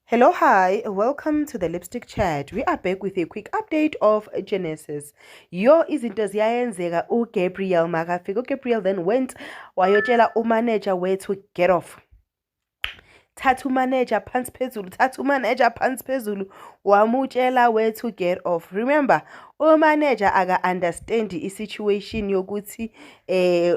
Hello, hi, welcome to the Lipstick Chat. We are back with a quick update of Genesis. Yo, izinto ziyayenzeka uGabriel makafika. UGabriel then went wayotshela umanager wethu, "Get off. Thatha umanager phansi phezulu, thatha umanager phansi phezulu." Wamutshela wethu, "Get off." Remember, umanager aka-understand i-situation yokuthi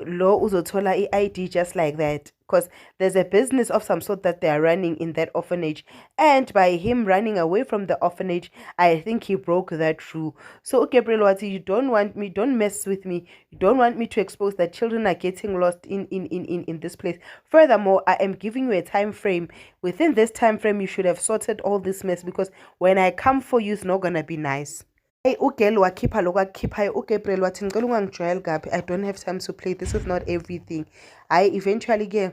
lo uzothola i-ID just like that, because there's a business of some sort that they are running in that orphanage, and by him running away from the orphanage, I think he broke that rule. So Gabriel wathi, "You don't want me, don't mess with me. You don't want me to expose that children are getting lost in this place. Furthermore, I am giving you a time frame. Within this time frame, you should have sorted all this mess, because when I come for you, it's not gonna be nice." Hey, ugirl wakhipha lokhu akukhiphayo. UGabriel wathi, "Ngicela ungangijwayeli kabi. I don't have time to play. This is not everything." Hhayi, eventually-ke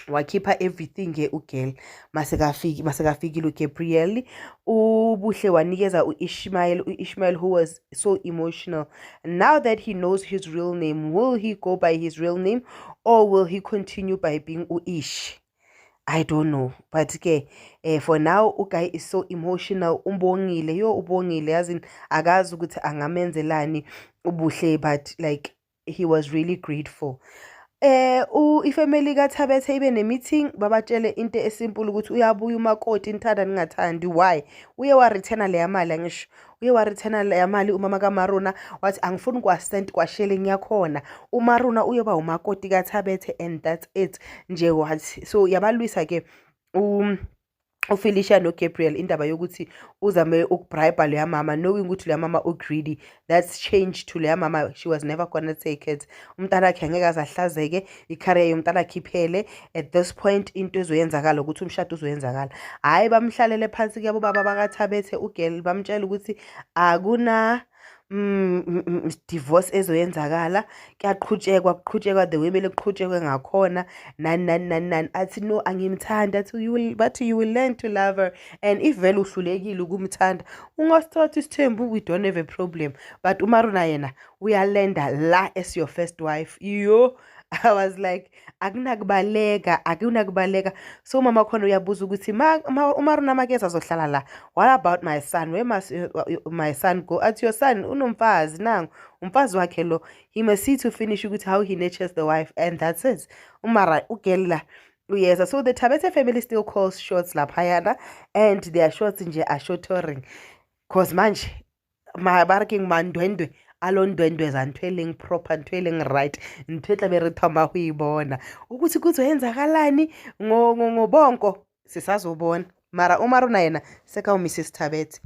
wakhipha everything-ke ugirl. Masekafikile uGabriel, uBuhle wanikeza u-Ishmael, u-Ishmael who was so emotional. Now that he knows his real name, will he go by his real name or will he continue by being u-Ish? I don't know, but ke for now uguy is so emotional. Umbongile, yo, ubongile yazini. Akazi ukuthi angamenzelani uBuhle, but like, he was really grateful. Ifamily kaThabethe ibe ne-meeting, babatshele into esimple ukuthi uyabuya umakoti, nithanda ningathandi. Why? Uye wa-returna leya mali, angisho uye wa-returna leya mali umama kaMaruna, wathi, "Angifuni kwasent kwashelling yakhona. UMaruna uyoba umakoti kaThabethe and that's it nje." Wathi so yabalwisa ke uFelicia noGabriel indaba yokuthi uzame ukubribe leya mama, knowing ukuthi leya mama u-greedy. That's change to leya mama. She was never gonna take it. Umntanakhe angeke aze ahlazeke, i-career yomntanakhe iphele. At this point, into ezoyenzakala ukuthi umshado uzoyenzakala. Hhayi, bamhlalele phansi ke bobaba bakaThabethe ugirl, bamtshela ukuthi akuna divorce ezoyenzakala, kuyaqhutshekwa, kuqhutshekwa the way kumele kuqhutshekwe ngakhona, nani nani nani nani. Athi, "No, angimthandi." Athi, "You will," bathi, "you will learn to love her, and if vele uhlulekile ukumthanda, ungasithatha isithembu, we don't have a problem, but uMaruna yena uyalenda la as your first wife." Yo, I was like, akunakubaleka, akunakubaleka. So umama khona uyabuza ukuthi uMaruna makeza azohlala la, what about my son? Where must my son go? Athi, "Your son unomfazi, nangu umfazi wakhe lo. He must see to finish ukuthi how he nurtures the wife and that's it." Umara ugirl la uyeza. So the Thabethe family still calls shots laphayana, and their shots nje are shotoring, 'cause manje ba re keng, mandwendwe a lo ndwendweza ntho e leng proper, ntho e leng right, ntho e tlabe re thoma go e bona ukuthi kuzoyenzakalani ngobonko, sisazobona. Mara uMaruna yena seka uMrs Thabethe.